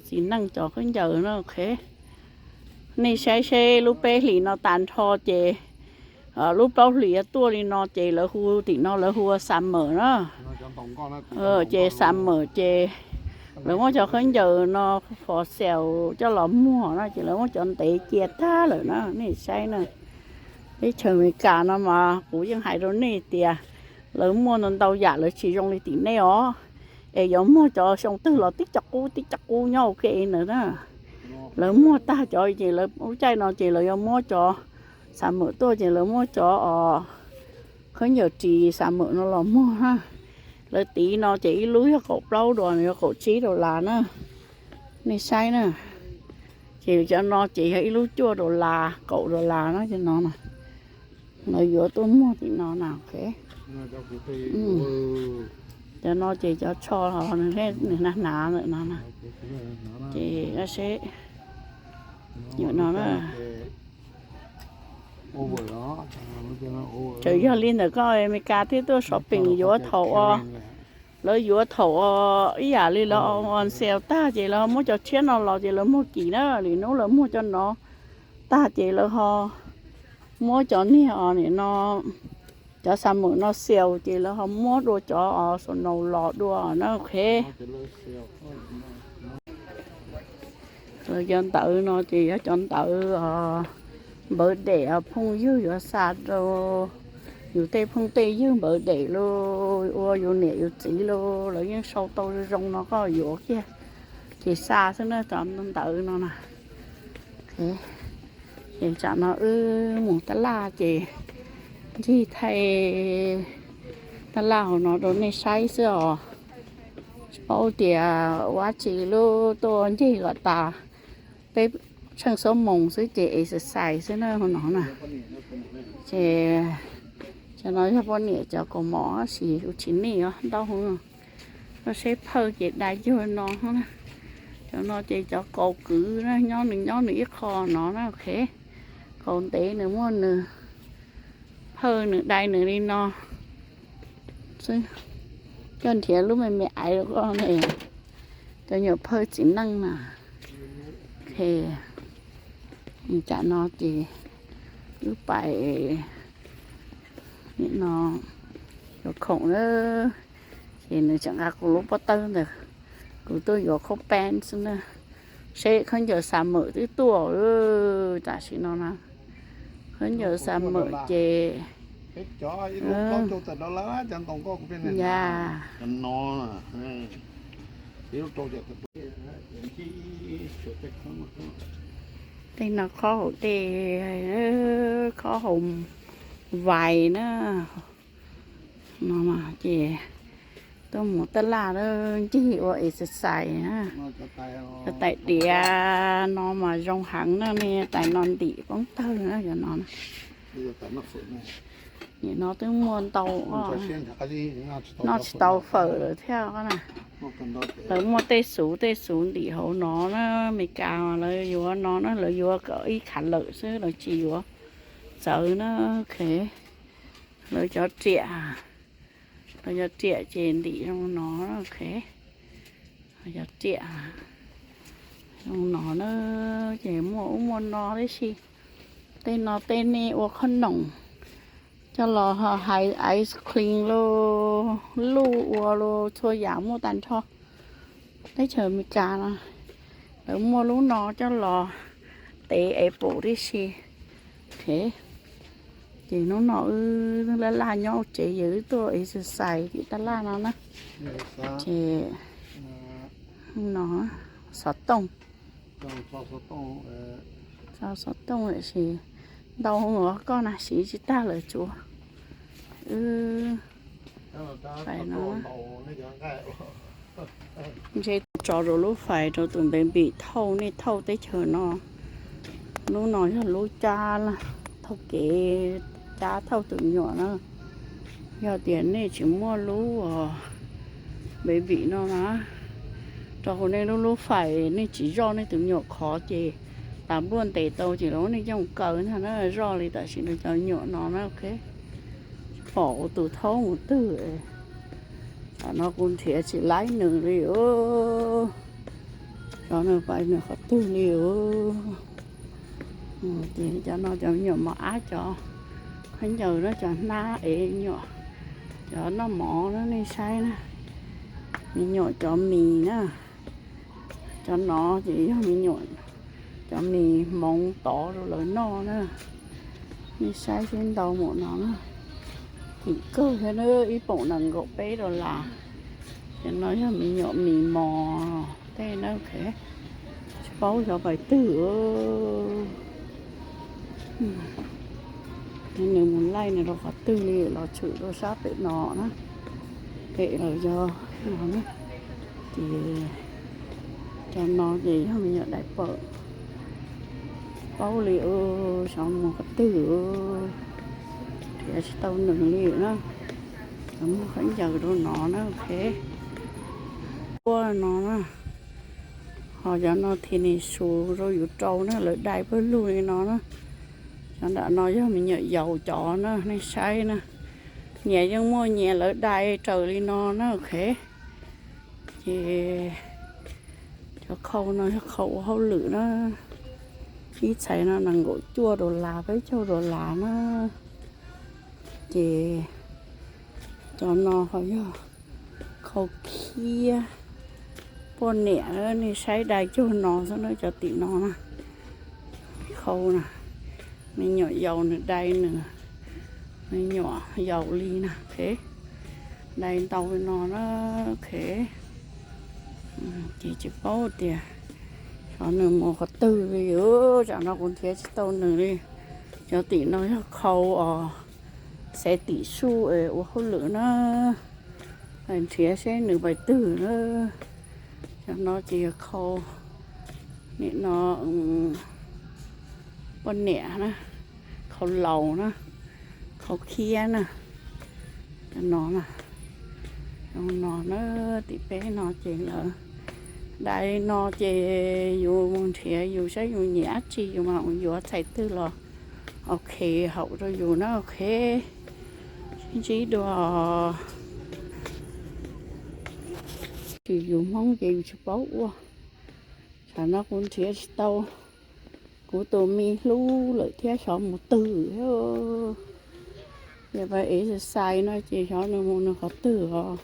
Txiv neej cov khaub ncaws no, ok. Nej saib seb lub peb hlis no tas nrho ces lub plaub hlis yuav tuaj li no ces lawv hu tim no lawv hu ua summer na. Ces summer ces lawv muab cov khaub ncaws no for sale coj los muag na ces lawv muab cov ntev cia tag lawm na, nej saib na. Teb chaws Amelikas no mas kuv yeej hais rau nej tias lawv muaj ntau ntau yam lawv tsis zoo li tim nej os. Es yuav muag cov xyoo twg los tib co qub tib co qub nyob ua ke ntawd na. Lawv muag tag cov ces lawv lub caij no ces lawv yuav muab cov summer tuaj ces lawv muab cov khaub ncaws ris summer no los muag na. Lawv tiv no ces ib lub yog kaum plaub dollar, yog kaum tsib dollar na. Nej saib na. Ces cov no ces yog ib lub cuaj dollar, kaum dollar na cov no na. Lawv yuav tuaj muag tim no na, ok. Cov no ces cov tsho los nws hnav hnav lawm no na. Ces seb, no na. Txawm yog li ntawd koj Amelikas thiaj tuaj shopping yuav thaum, lawv yuav thaum ib yam li lawv on sale tag ces lawv muab cov tshiab no los ces lawv muag kim na, lwm hnub lawv muag cov no tag ces lawv ho muab cov niag os nim no, cov summer no sale ces lawv ho muab dua cov snow los dua na, ok. Lawv cov ntawv no ces yog cov ntawv npawv dem phooj ywg yuav xa rau yus tej phooj tej ywg, npawv dem los ua yus niam yus txiv los lawv yeej sau tau zoo zoo no koj yuav kiag ces xa xwb na, cov ntawv no na. Ces tsam no wb mus tab laj ces ncig thaij tab laj hauv no rau nej saib xwb os. Tsis paub tias ua dab tsi, lub tuaj ncig kom tas peb tsheej xuab moos xwb ces exercise xwb na hauv no na. Ces cov no yog poj niam cov kaus mom, tab sis kuv tsis nij os, ntau hwv. Koj saib phawj ces dai cuag no na. Cov no ces cov kaus kwv na, nyob nws nyob nws ib qho no na, ok. Kaus ntev nws muaj nws phawj nws dai nws li no xwb. Koj nrhiav lub me me aiv rau koj ne, cov nyuam phawj txiv neej na. Ok, tsam no ces wb pais nim no yuav khoom na, ces nws tseem nqa kuv lub pob tawb ntawd, kuv tuaj yuav khaub peb xwb na. Seb khaub ncaws summer twb tuaj tam sim no na. Khaub ncaws summer ces ya tej no khob hauv dej, khob hauv vais na. No ces tuaj mus taj laj ncig ua exercise na. Cov tais diav no mas zoo heev na, nej tais no ntim poob tawg na cov no. Nim no twb muaj ntau, noj tsis tau fawm lawm thiab na. Lawv muaj tej xuv tej xuv ntim hauv no na, Meskas lawv yuav no na, lawv yuav kom ib khav lawm xwb, lawv tsis yuav txawv na. Ok, lawv cov riam, lawv cov riam ces ntim zoo no, ok. Cov riam zoo no na, ces muaj ub muaj no tib si. Tej no tej nej ua khob noom coj los hais ice cream los luj ua los txhua yam muaj tag nrho. Teb chaws Amelikas no lawv muaj lub no coj los tev apple tib si. Ok, ces hnub no wb laj laj nyob hauv tsev, yog wb tuaj exercise tim taj laj no na. Ces no xov tooj, xov tooj tiam sis ntau heev, koj na siv tsis tag lawm tsuav wb fais no. Ntshe tso rau lub fais rau tus baby thauj, nej thauj teb chaws no. Lub no yog lub cab thauj kev, cab thauj tus me nyuam na. Yog tias nej tsis muaj lub baby no na, rau hauv nej lub lub fais nej tsis zoj nej tus me nyuam khov ces tas npuaj ntes tau ces lawv muab nej coj kaw ntag na, zoj li tam sim no cov me nyuam no na, ok. Pom kuv tus thaub mus twg, tam no kuv nrhiav tsis laib nws li os. Cov no pais nws qhov twg li. Ces cov no cov me nyuam mos ab, cov khaub ncaws no, cov hnab ev me nyuam, cov noj mov no nej saib na. Me nyuam cov mis na, cov no ces yog me nyuam cov mis hmoov tov rau lawv noj na. Nej saib seb ntau mus no na. Kim kawg thiab na, ib poom nees nkaum peb dollar. Cov no yog me nyuam mis mos tej na. Tsis paub xyov pais twg. Nws mus laij nws rau qhov twg li los tshwm rau sab pem no na, pem lawm yog no na. Ces cov no ces yog me nyuam dais pawm, paub li xyov mus qhov twg, nrhiav tsis tau nws li na. Cov muag khaub ncaws rau no na, ok. Ua no na. Ho cov no thim nis su rau yus rau na, lawv dai pawg lug li no na. Cov nram no yog me nyuam yaus cov na, nej saib na. Nyias yeej muaj nyias lawv dai raws li no na, ok. Ces cov khau no yog khau ua hauj lwm na. Ib txhais no nees nkaum cuaj dollar, peb caug dollar na. Ces cov no ho yog khau khiab poj niam, nej saib dai cuag no xwb na, cov tim no na. Khau na, me nyuam yaus nws dai nws, me nyuam yaus li na, ok. Dai ntau li no na, ok. Ces tsis paub tias xyov nws mus qhov twg li, tsam no kuv nrhiav tsis tau nws li. Cov tim no yog khau os, xev tim suj ua hauj lwm na. Nrhiav seb nws pais twg na. Cov no ces yog khau, nim no poj niam na, khau laus na, khau khiab na. Cov no na, no na, tim peb no ces lawv dai li no ces yus mus nrhiav yus saib yus nyiam dab tsi yus mam mus yuav, txhais twg los ok haum rau yus na, ok. Sib ntsib dua. Tsis yus Hmoob ces yus tsis paub ua. Tsam no kuv nrhiav tsis tau kuv tus me hlub lawm thiab, xyov mus twg. Yog pais exercise no ces xyov nws mus nws qhov twg os.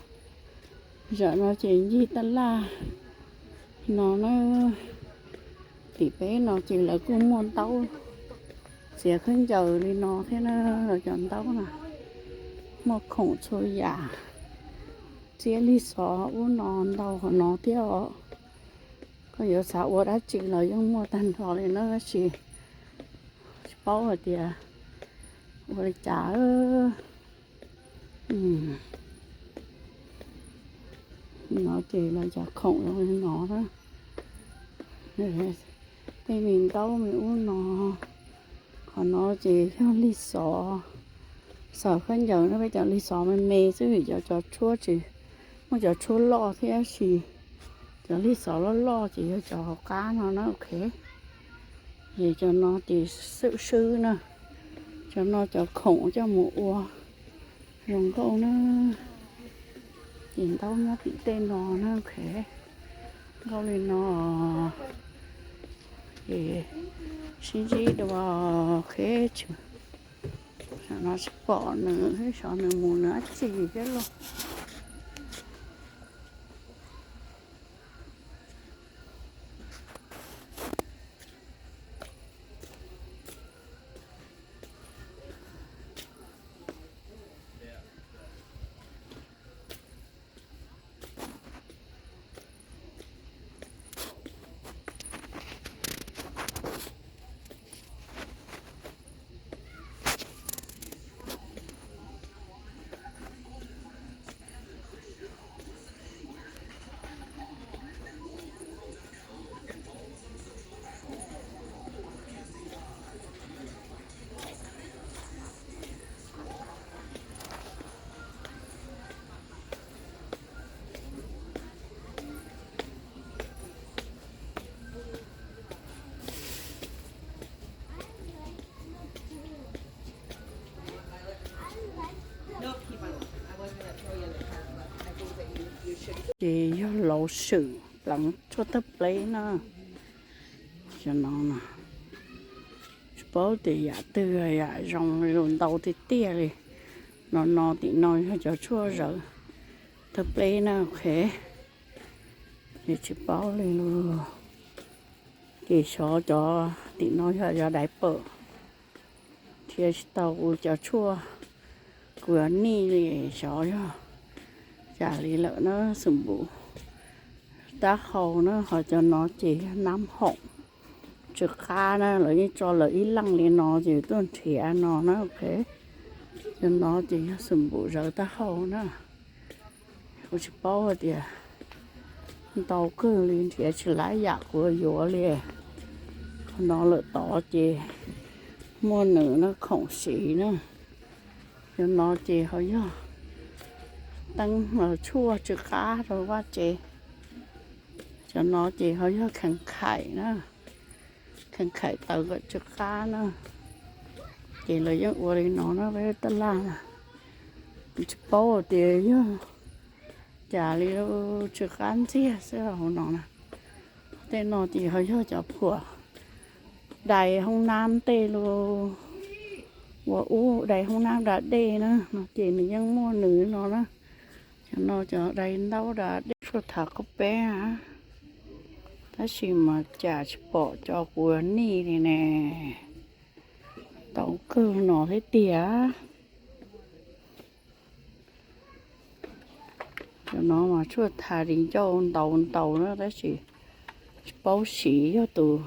Zaum no ces ncig taj laj no na. Tim peb no ces lawv kuj muaj ntaub txiav khaub ncaws li no thiab na, lawv cov ntaub na. Muaj khoom txhua yam, txiab lig xov ub no ntau qhov no thiab os. Koj yuav xav ua dab tsi los yeej muaj tag nrho li na, tab sis tsis paub hais tias ua li cas. No ces lawv cov khoom zoo li no na. Tej me ntaub me ub no. Qhov no ces yog lig xov, xov khaub ncaws no, peb cov lig xov me me xwb vim cov, cov tshuab tsis muaj cov tshuab loj thiab, sis cov lig xov loj loj ces yog cov hauv qab no na, ok. Ces cov no ces xwb swb na, cov no cov khoom coj mus ua zoo nkauj na. Ces ntaub nyob tim tej no na, ok. Nkauj li no. Ces sib ntsib dua, ok. Tsam no tsis pom nws, xyov nws mus nws dab tsi thiab lauj. Ces yog lauj swm, pleev tshuaj tawg pleb na. Cov no tsis paub tias yam twg yam zoo li, ntau tiag tiag li. No no tim no yog cov tshuaj zawv tawg pleb na, ok. Ces tsis paub li lus. Ces xyov cov tim no yog cov dais pawm, thiab tsis tau kuv cov tshuaj kuv yuav nij li, xyov yog cas li lawm na, xum npum taub hau na. Ho cov no ces yog nab hoom tsw qab na, lawv yeej tso lawv ib leej li no ces tuaj nrhiav no na, ok. Cov no ces yog xum npum zawv taub hau na. Kuv tsis paub hais tias ntau kawg li, nrhiav tsis laib yam kuv yuav li. Qhov no lawm tod ces muaj nws na, khoom siv na. Cov no ces ho yog teeb tshuaj tsw qab rau vaj tsev. Cov no ces ho yog khees khaim na, khees khaim taws kom tsw qab na. Ces lawv yeej ua li no na peb tab laj na. Kuv tsis paub tias yog cas li, tsw qab ntxiag xwb hauv no na. Tej no ces ho yog cov phuam dai hoob nab tej lus, ua ub dai hoob nab da dej na, no ces nws yeej muaj nws no na. Cov no cov dai ntaub da dej, tshuaj thav qaub peb na. Tab sis mas cas tsis pom cov kuv nij li ne, ntau kawg no thiab tiag. Cov no mas tshuaj thav di ncauj ntau ntau na, tab sis tsis paub siv yog tus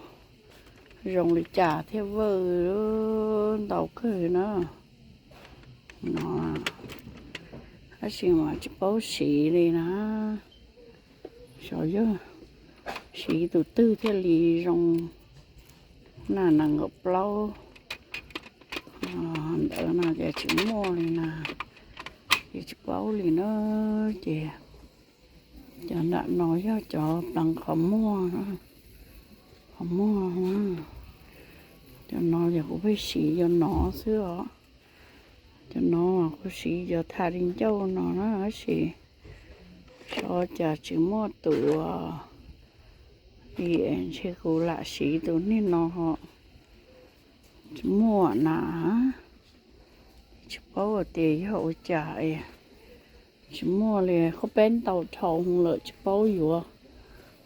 zoo li cas thiaj vawj, ntau kawg na. No, tab sis mas tsis paub siv li na. Xyov yog siv tus twg thiaj li zoo na, nees nkaum plaub ntawd no ces tsis muaj li na, ces tsis paub li na. Ces cov nram no yog cov pleev qhov muag, qhov muag. Cov no yog kuv pheej siv cov no xwb os. Cov no kuv siv cov thav di ncauj no na, tab sis xyov cas tsis muaj tus li, ntshe kuv lam siv tus niag no ho tsis muaj na. Tsis paub tias yog ua cas, tsis muaj li, qhov peb ntau dhau lawm tsis paub yuav,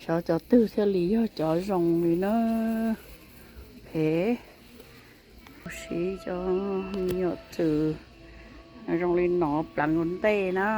xyov cov twg thiaj li yog cov zoo li na. Phem, kuv siv cov me nyuam txwm zoo li no pleev ua ntej na.